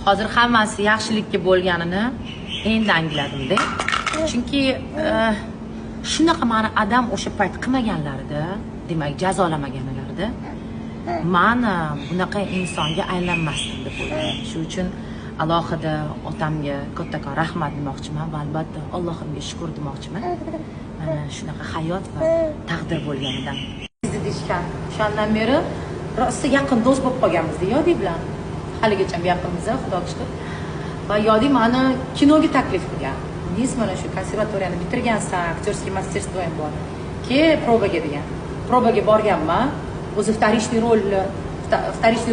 Hozir hammasi yaxshilikka bo'lganini endi angladimda. Chunki shunaqa mani adam o'sha payt qilmaganlarida, demak, jazolamaganlarida, man bunaqa insonga aylanmasdim deb o'ylayman. Shu uchun alohida otamga kattakon rahmat demoqchiman va albatta Allohimga shukur demoqchiman. Mana shunaqa hayot va taqdir bo'lganidan. Deyishgan. O'shandan beri rosa yaqin do'st bo'lib qolganmiz Yodi bilan. Haligacha yaqinmiz, Xudoga shukur. Va Yodi mani kinoga taklif qilgan. "Munis, mana shu konservatoriyani bitirgansan, актёрский мастерство ham bor. Ke probaga", degan. Probaga borganman. O'zi вторичный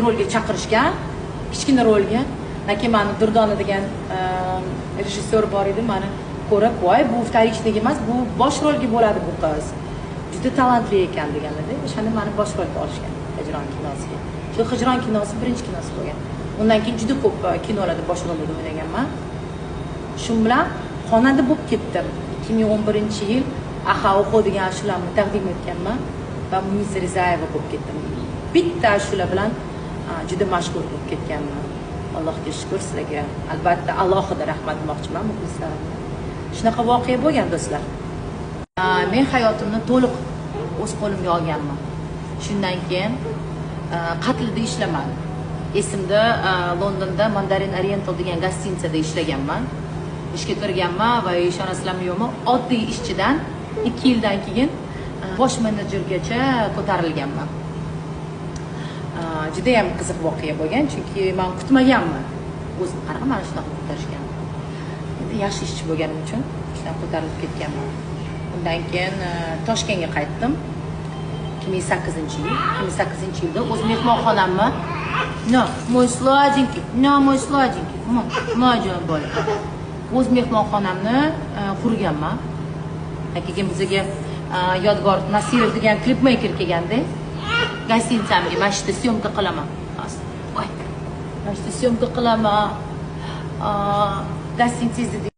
rolga chaqirishgan, kichkina rolga. Lekin mani Durdona degan rejissyor bor edi, mani ko'rib, "Voy, bu вторичный emas, bu bosh rolga bo'ladi bu qiz. Juda talantli ekan", deganlarda, o'shanda mani bosh rolga olishgan Hijron kinosiga. Shu Hijron kinosi birinchi kinosi bo'lgan. Undan keyin juda ko'p kinolarda bosh rollarda o'ynaganman. Shu bilan xonanda bo'lib ketdim. 2011-yil "Aha oho" degan ashulamni taqdim etganman va Munisa Rizayeva bo'lib ketdim. Bitta ashula bilan juda mashhur bo'lib ketganman. Allohga shukur, sizlarga albatta alohida rahmat demoqchiman, muxlislarimga. Shunaqa voqea bo'lgan, do'stlar. Men hayotimni to'liq o'z qo'limga olganman. Shundan keyin qatlida ishlamadim. Esimda, Londonda Mandarin Oriental degan гостиница da ishlaganman. Ishga kirganman va ishonasizlarmi, yo'qmi, oddiy ishchidan 2 yildan keyin bosh menejergacha ko'tarilganman. Judayam qiziq voqea bo'lgan, chunki man kutmaganman o'zim qanaqa mana shunaqa ko'tarishgan. Endi yaxshi ishchi bo'lganim uchun shunaqa ko'tarilib ketganman. Undan keyin Toshkentga qaytdim 2008-yil. 2008-yilda o'z mehmonxonamni. На, мой сладенький, на, мой сладенький, ma, jon bola. O'z mehmonxonamni qurganman. Keyin bizaga Yodgor Nasirov degan klipmeyker kelganda гостиница mga, "Mana shu yerda съёмка qilaman, voy, mana shu yerda съёмка qilaman гостиница ngizda".